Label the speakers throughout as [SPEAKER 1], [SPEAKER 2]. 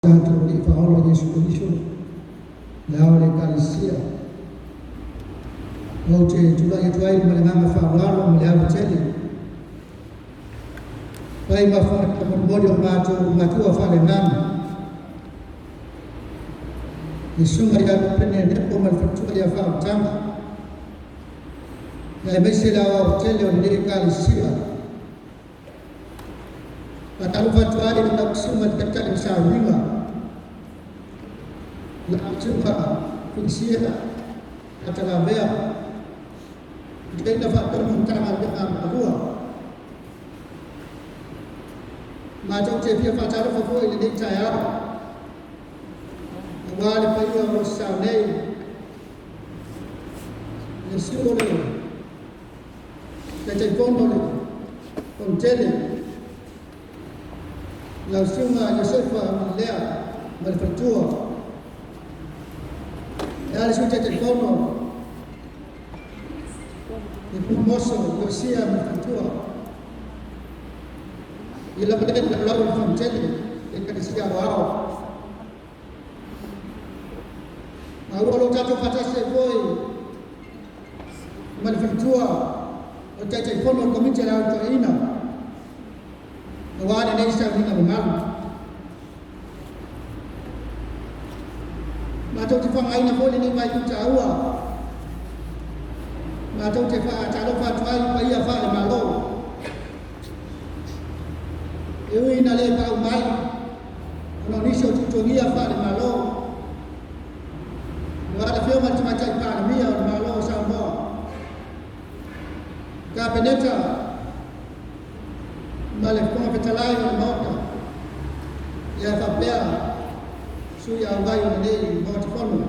[SPEAKER 1] Tatou Alii Faaola Iesu Keriso, le Ao o le Ekalesia, ou te tulai atu ai ma le agaga faaaloalo ma le ava tele, fai ma fofoga molimoli o matou matua faaleagaga, le Susuga ia Lupeina Nepo ma le faletua ia Faaolataga, aemaise le aoaotele o lenei Ekalesia. Faatalofa atu ai i lau Susuga i le Taitai o Sauniga, lau Susuga Filisia Matalavea, Toeaina Faatonu o Matagaluega a Malua. Matou te fia faatalofa foi i lenei taeao, aua le paia o lo o sasao nei, le susu o le Taitaifono o le Fonotele, lau Susuga Iosefa Uilelea ma le faletua, e a le Sui Taitaifono, le Pumoso Iosia ma le faletua, i lava nei le lau o le Fonotele, Ekalesia Aoao. Ma ua o lo o tatou faatasi ai foi ma le faletua o le Taitaifono o le Komiti a le Au Toeaina, aua lenei sauniga mamalu. Matou te faaaogaina foi lenei vailiu taua, matou te faatalofa atu ai i paia faale-Malo. E ui ina le paau mai ona o nisi o tuatuagia faale-Malo, aua le Afioga i le Tamaitai Palemia o le Malo o Samoa, Kapeneta ma le Fofoga Fetalai o le Maota, ia faapea sui auai o lenei Maota Fono.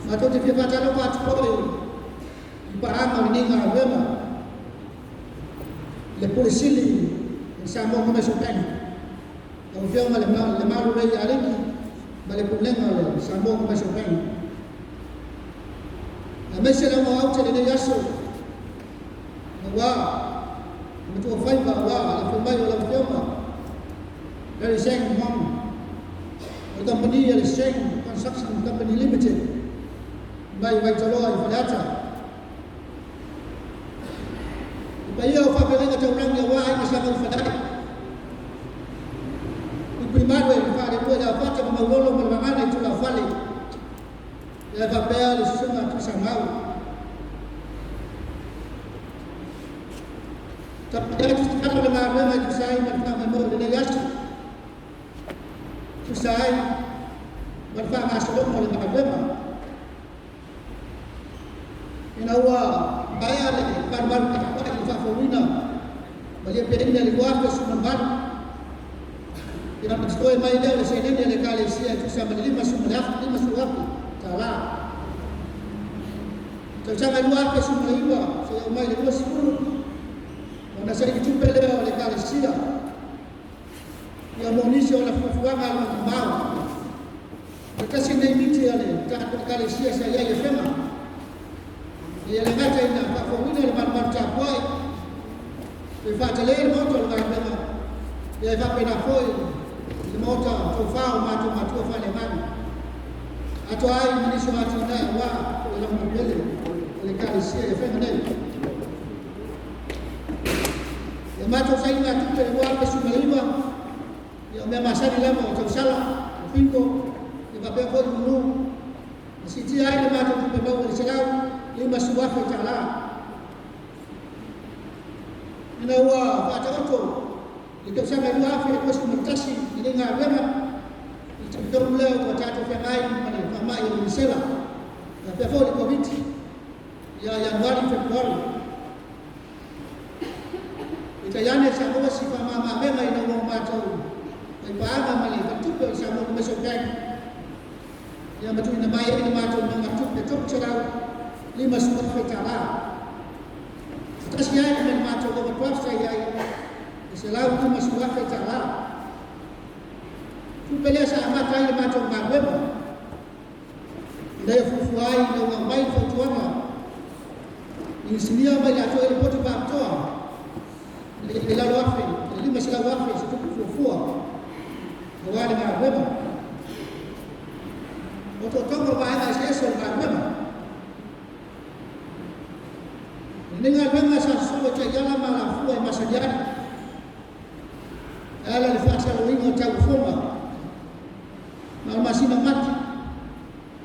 [SPEAKER 1] Matou te fia faatalofa atu foi i paaga o lenei galuega, le Pule Sili o le Samoa Commercial Bank, lau Afioga le Malu Rei Aleki ma le Pulega o le Samoa Commercial Bank. Aemaise le auauaute lenei aso, aua matua faiva aua le afio mai o lau Afioga Larry Sang Hong, o le kamupani a le Sang Construction Company Limited, mai Vaitoloa i Faleata. I paia o faafeagaiga taulagi aua aiga sa gauifalai, Puipuimalu e faalelua ia Fata ma Maulolo ma le Vagana i Tulafale, ia faapea le Susuga Tuisamau. Tapuai atu tatalo le galuega e tusa ai ma le faamoemoe o lenei aso, tusa ai ma le faagasologa o le galuega. Ina ua maea le malumalu tapuai i le faafouina ma liapeaina i le 2018, ia ona totoe mai lea o le seleni a le Ekalesia e tusa ma le $50,000. Tausaga 2019 seia oo mai le 20, ona saili tupe lea o le Ekalesia ia mo nisi o ona fuafuaga alumamao. O tasi lenei miti a le tatou Ekalesia sa i ai i Afega, ia le gata ina faafouina le malumalu tapuai, toe faatele le maota o le galuega, ia e faapena foi i le maota tofa o matou matua faaleagaga. Atoa ai ma nisi o atinae aua le lagona pele o le Ekalesia i Afega nei. Ia matou sailiga tupe i le 2019, ia o mea masani lava o tausala, o bingo, ia faapea foi ulu, na siitia ai le matou tupe maua i le $150,000. Ina ua faataoto i le tausaga 2021 lenei galuega, i le taimi lea ua tatou feagai ma le faamai o le misela, faapea foi le Koviti, ia Ianuari, Fepuari. Peitai ane sa maua si faamamaavega ina ua matou faipaaga ma le faletupe o le Samoa Commercial Bank, ia ma tuuina mai ai le matou nonogatupe $350,000. Tasi ai ma le matou overdraft sa i ai e $150,000. Tupe lea sa amata ai le matou galuega, ina ia fuafua ai ina ua aumai le fautuaga inisinia mai le atoa i le poto faapitoa i lalo afe, le 500,000 se tupe fuafua. Aua le galuega. O totoga o vaega eseese o le galuega. O lenei galuega sa sosolo i taiala ma alafua e masani ai, e ala i le faasalalauina o tauofoga ma le masina o Mati,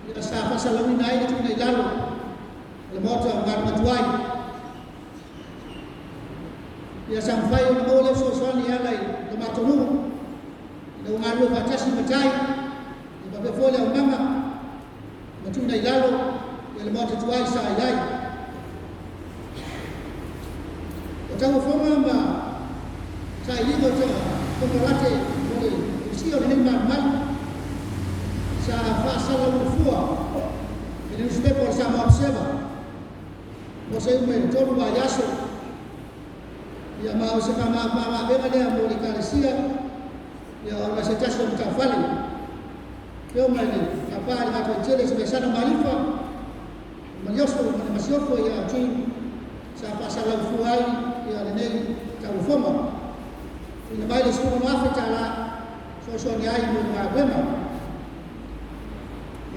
[SPEAKER 1] ia sa faasalalauina ai le tuuina i lalo o le Maota o galuega tuai. Ia sa mafai ona maua lea fesoasoani e ala i le matou nuu, ina ua galulue faatasi ma tai, ia faapea foi le aumaga ma tuuina i lalo ia le Maota tuai sa i ai. O tauofoga ma sailiga o konekarate mo le usia o lenei malumalu sa faasalalauina fua e le nusipepa o le Samoa Observer mo se umi e 3 vaiaso. Ia ma o se faamamaavega lea mo le Ekalesia ia ona se tasi o matafale. Afioga i le Papa i le Gatoaitele Savaisana Malifa, Malioso ma le Masiofo ia Jean sa faasalalau fua ai ia lenei tauofoga. Tuuina mai le $16,000 fesoasoani ai mo le galuega.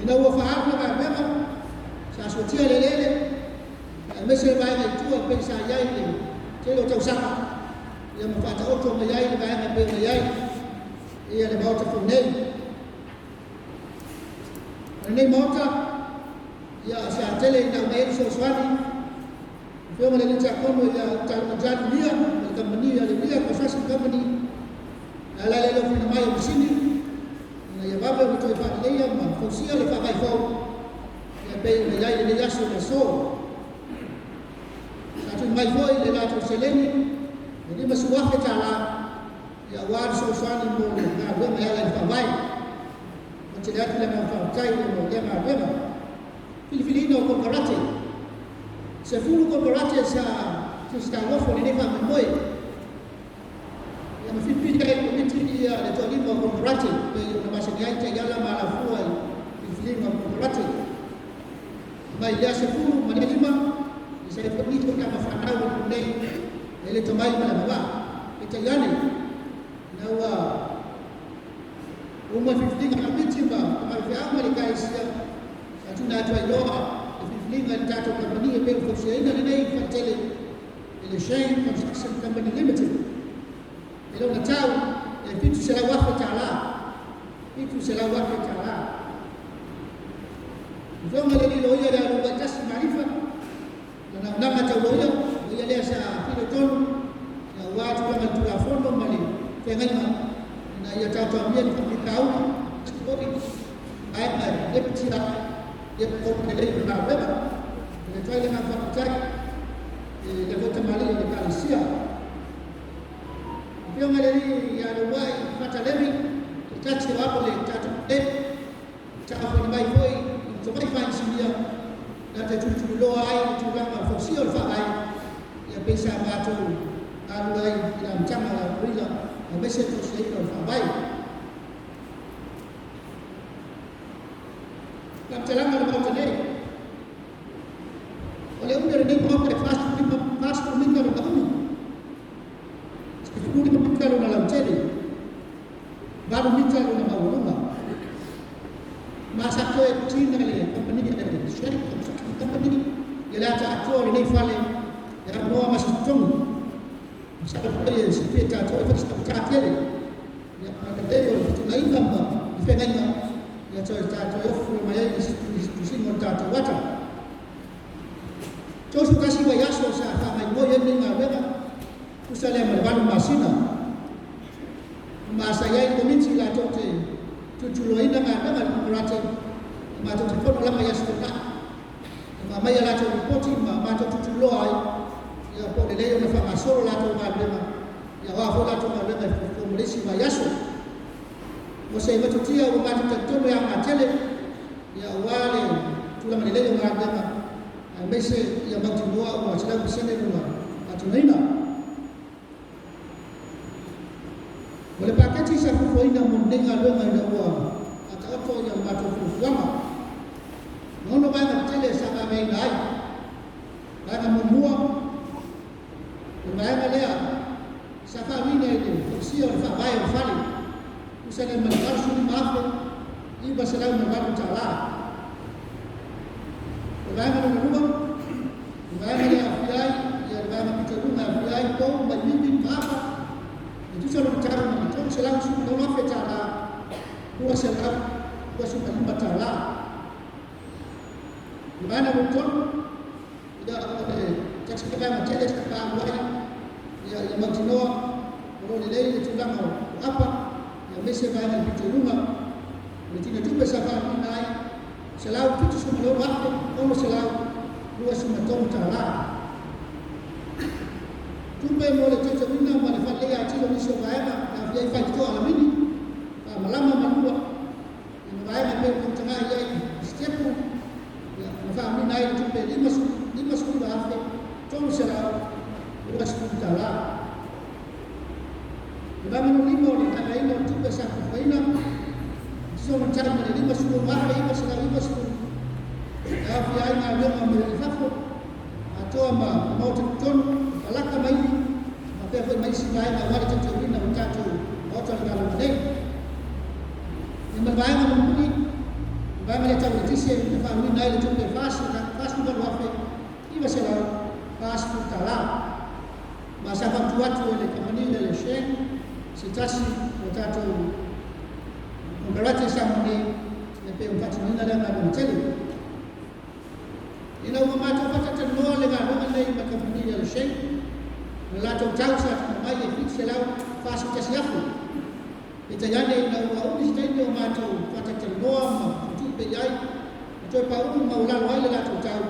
[SPEAKER 1] Ina ua faaalu le galuega, sa suatia le eleele, aemaise le vaega i tua pei sa i ai le tele o tausaga, ia ma faataoto mai ai le vaega pei ona i ai ia le Maota fou nei. O lenei Maota, ia sa tele ina aumai ai fesoasoani. Afioga i le Tiakono ia Utalo Jani Lia, o le kamupani a le Lia Construction Company, e ala i le ofina mai o masini, ina ia vave ona toe faaleleia ma fausia le faavae fou, ia pei ona i ai lenei aso i le aso. Sa tuuina mai foi le latou seleni, e $50,000, ia aua le fesoasoani mo le galuega e ala i le faavae. O tele atu le agaga faafetai mo lea galuega. Filifiliina o konekarate. 10 konekarate sa tusitalofa i lenei faamoemoe. Ia ma filifili ai le komiti ia le toalima o konekarate pei ona masani ai taiala ma alafua i filifiliga o konekarate. Mai lea 10 ma le 5, i sa ifo o tama whanau o nei, e le tomai ma le mawā. E taiane, ina ua uma filifiliga a komiti ma tamai ma le kaisia, sa tuna atu ai loa le filifiliga i le tatou kamupani e pei ona fausiaina lenei faletele e le Shane Construction Company Limited. E lona tau e $700,000. $700,000. Afioga i le loia le alu tasi Malifa, na naunaga tau loia, loia lea sa filo tonu, ia ua tulaga i le Tulafono ma le feagaiga, ina ia taotaomia ni faafitauli, foi, vaega e lepatia ai, ia tonu lelei o le galuega. O le atu ai le agaga faafetai i le foi tamalii o le Ekalesia. Afioga i le alii ia Leuluai Fatalemi, le tati o alo le tatou e, taofai mai foi i tomai faainisinia, na te tulituliloa ai le tulaga o le fausia o le faavae, ia pei sa matou alu ai i le amataga o Aperila, aemaise le fausiaina o le faavae. Faamatalaga o le Maota nei. O le umi o lenei Maota e 40 mita lona umi, 15 mita lona lautele, 8 mita lona maualuga. Ma sa toe tina le kamupani le Shane Construction Company ia le ata atoa o lenei fale e alunoa ma se totogi. Masalo foi e silafia e tatou e fai tele. Ia ma le lelei o le fetuunaiga ma le feagaiga ia toe tatou ofu mai ai i tusiga o le tatou ata. 31 vaiaso sa faamaimoe ai lenei galuega, tusa lea ma le 8 masina. Ma sa i ai le komiti latou te tutuloaina galuega i le konekarate, matou te fono lava i aso Toonai. Ma aumai a latou ripoti ma matou tutuloa ai, ia po o lelei ona faagasolo latou galuega, ia oa foi latou galuega e fuafua mo le isi vaiaso. O se metotia ua matou talitonu e aoga tele, ia aua le tulaga lelei o galuega, aemaise ia mautinoa ua 100% lona faatinoina. O le paketi sa fuafuaina mo lenei galuega ina ua faataoto ia le matou fuafuaga. E 6 vaega tetele sa vaevaeina ai. Vaega muamua, o le vaega lea sa faaaluina i le fausia o le faavae o le fale, tusa Tusa lea ma le $85,908. O le vaega lona lua, o le vaega lea e aofia ai le vaega pito i luga e aofia ai pou ma ivini ma apa, e tusa lona tau ma le $316,000 $225. O le vaega lona tolu, ia o le tasi lea vaega tele sa faaalu ai ia mautinoa o lo o lelei le tulaga o apa, aemaise vaega le pito i luga. O le tino tupe sa faaaluina ai $176,623. Tupe mo le teuteuina ma le faaleleia atili o nisi o vaega e aofia ai faitotoa alamini, faamalama ma lua, ia ma vaega pei ona tagai i ai i sitepu, ia, na faaaluina ai le tupe $59,320. Le vaega lona lima o le vaevaeina o le tupe sa fuafuaina, tusa ma tau ma le $50,990, e aofia ai galuega mo i fafo, atoa ma maota totonu, palaka ma ivi, faapea foi ma isi vaega aua le teuteuina o tatou maota o le galuega nei. Ia ma le vaega mulimuli, le vaega lea tau eletise, na faaaluina ai le tupe $48,940. Ma sa fautua atu e le kamupani lea le Shell, se tasi o tatou konekarate i Samoa nei, e pei ona faatinoina lea galuega tele. Ina ua matou faatalatalanoa le galuega lenei ma le kamupani lea le Shell, o le latou tau sa tuuina mai e $741,000. Peitai ane ina ua umi se taimi o matou faatalatalanoa ma tuutuu pea i ai, ma toe pauu maualalo ai le latou tau,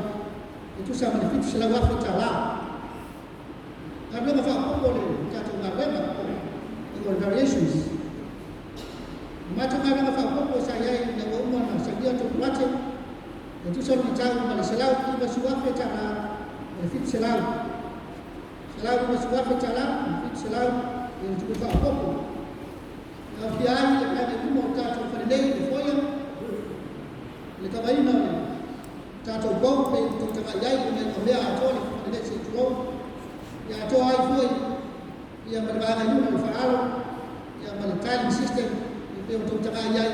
[SPEAKER 1] e tusa ma le $700,000. Galuega faaopoopo o le tatou galuega o le variations. O matou galuega faaopoopo sa i ai ina ua uma ona sainia konekarate, e tusa lona tau ma le $190,000 ma le $700. $190,000 ma le $700 i le tupe faaopoopo. E aofia ai le vaega i luma o tatou falelei le foyer, le kavaina o le tatou pou pei ona outou tagai i ai ina ia mea atoa le falelei se i tulou. Ia atoa ai foi ia ma le vaega i luma o le faaalo, ia ma le tiling system e pei ona outou tagai i ai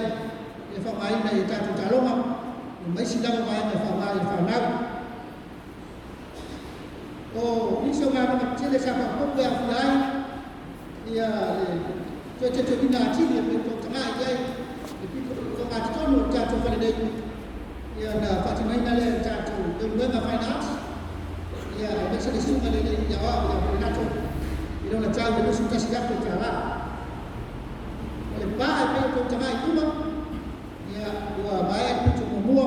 [SPEAKER 1] e faaaogaina i tatou taaloga, ma isi lava vaega e faaaoga i le fanau. O nisi o galuega tetele sa faaopoopo e aofia ai ia le toe teuteuina atili e pei ona outou tagai i ai le pito ogatotonu o le tatou falelei, ia na faatinoina lea e le tatou Leulumoega Fine Arts, ia aemaise le susuga le aoao ia Renato i lona tau e $21,000. O le pa e pei ona outou tagai i luma, ia ua maea le pito muamua,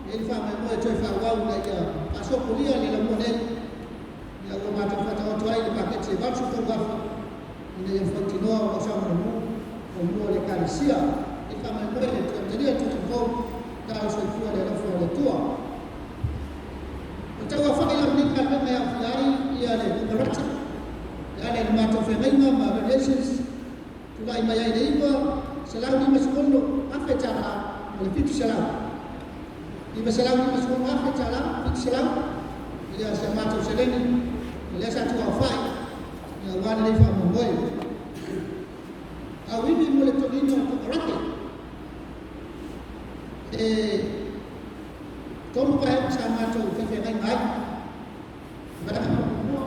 [SPEAKER 1] e i ai le faamoemoe e toe faaauau ina ia faasopolia le lamua nei, ia ua matou faataoto ai le paketi e $83,000 ina ia fautinoa o lo o saogalemu fanua o le Ekalesia. E faamoemoe le toe amatalia le tausaga fou tau soifua le alofa o le Atua. O tau aofai la o lenei galuega e aofia ai ia le konekarate, e ala i le matou feagaiga ma variations, tulai mai ai le $956,000 ma le $700. $956,000, 700, ia si a matou seleni, o lea sa tuuaofai, ia aua lenei faamoemoe. Auivi mo le totogiina o konekarate. E tolu vaega sa matou faifeagaiga ai. Vaega muamua,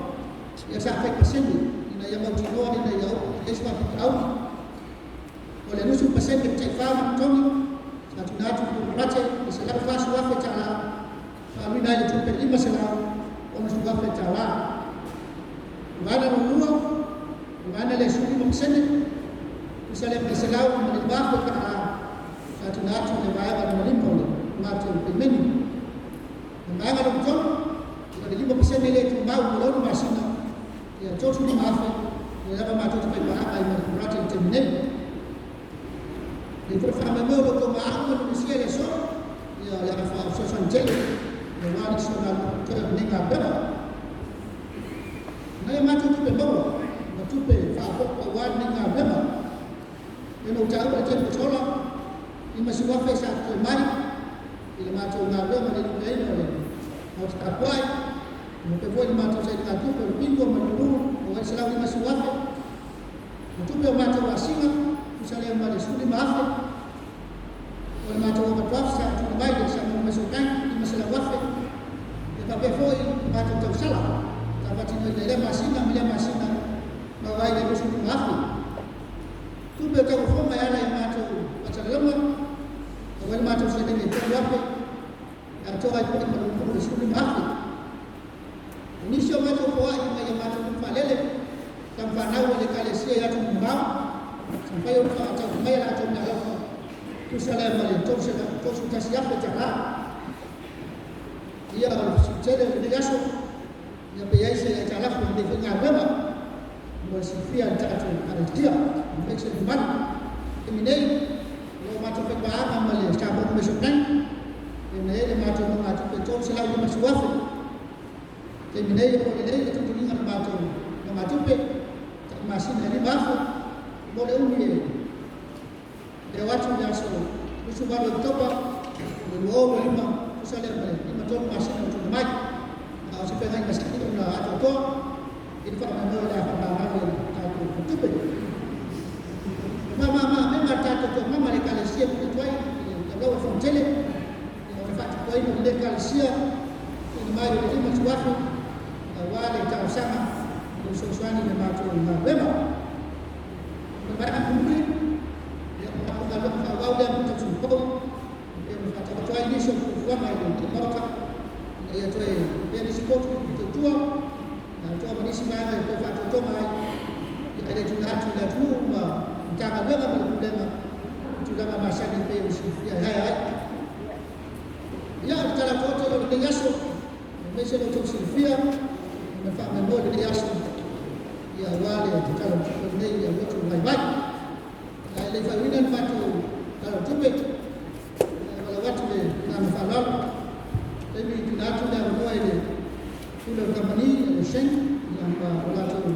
[SPEAKER 1] ia sa fai pasene ina ia mautinoa ina ia i ai se faafitauli. O le 20% e taifā ma totogi, sa tuuina atu i le konekarate e $140,000, faaaluina ai le tupe $560,000. O le vaega lona lua, o le vaega lea e 15%, tusa lea ma le $105,000, sa tuuina atu i le vaega lona lima o le matou pemeni. O le vaega lona tolu, o le 5% lea e tumau mo le 6 masina, ia $35,000, ia lava matou te faipaaga ai ma le konekarate i le taimi nei. E foi faamoemoe o lo outou maau ma nusia i le aso, ia o le a faasoasoani tele, aua nisi o galuega o lenei galuega. Nai a matou tupe maua, ma tupe faaopoopo aua lenei galuega. E ona ou taua i le taimi ua sola, $50,000 sa totoe mai i le matou galuega o le lupeaina o le maota tapuai, ma faapea foi le matou sailigatupe o le bingo ma le lulu, maua ai le $150,000. O tupe o matou asiga, tusa lea ma le Tupe tauofoga e ala i matou faasalalauga ua le matou seleni e 3,000 atoa ai foi ma le 15,000. O nisi o matou foai mai ia matou faalele tamafanau o le Ekalesia i atunuu mamao sa mafai ona faatau mai a latou meaalofa tusa lea ma le $31,000 tala. Ia, o le fesili tele o lenei aso, ia pe i ai se aitalafu o lenei foi galuega mo le silafia e le tatou Ekalesia aemaise le mamalu. Taimi nei, o lo o matou faipaaga ma le Samoa Commercial Bank e na i ai le matou nonogatupe $350,000. Taimi nei, o lo o lelei le togitogiina o le matou nonogatupe, tai masina e 5,000 mo le umi e o atu i le aso 28 Oketopa o le 2025, tusa lea ma le 53 masina o tuuina mai. A o se feagaiga sili ona atoatoa i le faamoemoe o le a faamagalo e le tatou faletupe. Ma mega tatou taumaga le Ekalesia e atu ai i le laulau a le Fonotele o le faatupuaina o le Ekalesia tuuina mai o le 50,000 aua le talosaga i le fesoasoani i le matou galuega. O le vaega mulimuli, ia, o matou galuega faaauau lea mo le tausaga fou e pei ona faataoto ai nisi o fuafuaga i le Maota ina ia toe avea nisi potu i tua atoa ma nisi vaega e toe faatotoga ai e le tuuina atu i le atunuu ma Matagaluega ma le Pulega i tulaga masani e pei ona silafia e ae ai. Ia, o le tala atoato o lenei aso, aemaise lo outou silafia ma le faamoemoe o lenei aso, ia aua le Tala o le Tupe lenei ia lotu vaivai. Ae le i faaiuina le matou Tala o le Tupe, valaau atu le agaga faaaloalo, taimi tuuina atu le avanoa i le pule o le kamupani le Shank ma o latou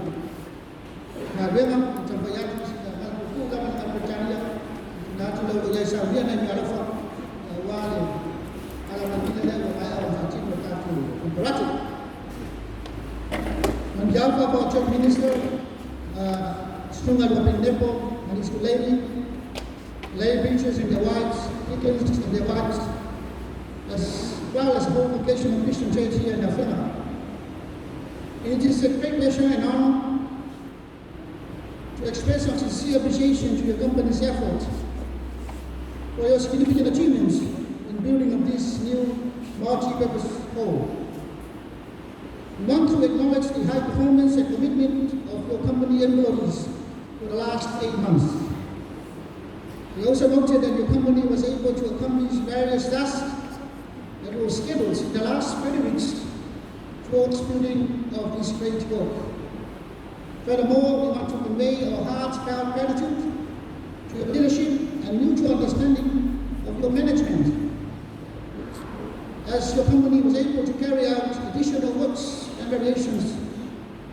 [SPEAKER 1] galuega e taumafai atu sina malapuipuu lava i le Peretania tuuina atu lea ua i ai saunia nai meaalofa aua le alamanuia lea ua maea ona faatino e tatou konekarate. On behalf of our Church Minister, Sunga Nepo and his lady, lay preachers and their wives, deacons and their wives, as well as the whole congregation of Christian Church here in Afega. It is a great pleasure and honor to express our sincere appreciation to your company's effort for your significant achievements in building of this new multi-purpose hall. We want to acknowledge the high performance and commitment of your company employees for the last 8 months. We also noted that your company was able to accomplish various tasks that were scheduled in the last 30 weeks towards building of this great work. Furthermore, we want to convey our heartfelt gratitude to your leadership and mutual understanding of your management, as your company was able to carry out additional works and variations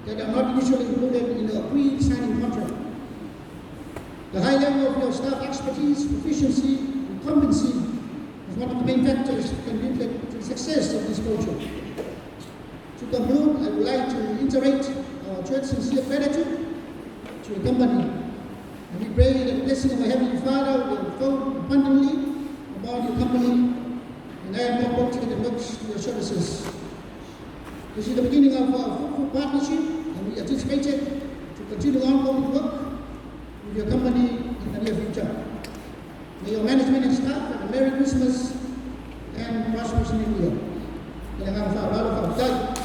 [SPEAKER 1] that are not initially included in the agreed signing contract. The high level of your staff expertise, proficiency, and competency is one of the main factors that contributed to the success of this project. To conclude, I would like to reiterate our church's sincere gratitude to your company. And we pray that the blessing of our Heavenly Father will fall abundantly upon your company and add more projects and works to your services. This is the beginning of our fruitful partnership, and we anticipated to continue ongoing work with your company in the near future. May your management and staff have a Merry Christmas and prosperous New Year. Le agaga faaaloalo faafetai.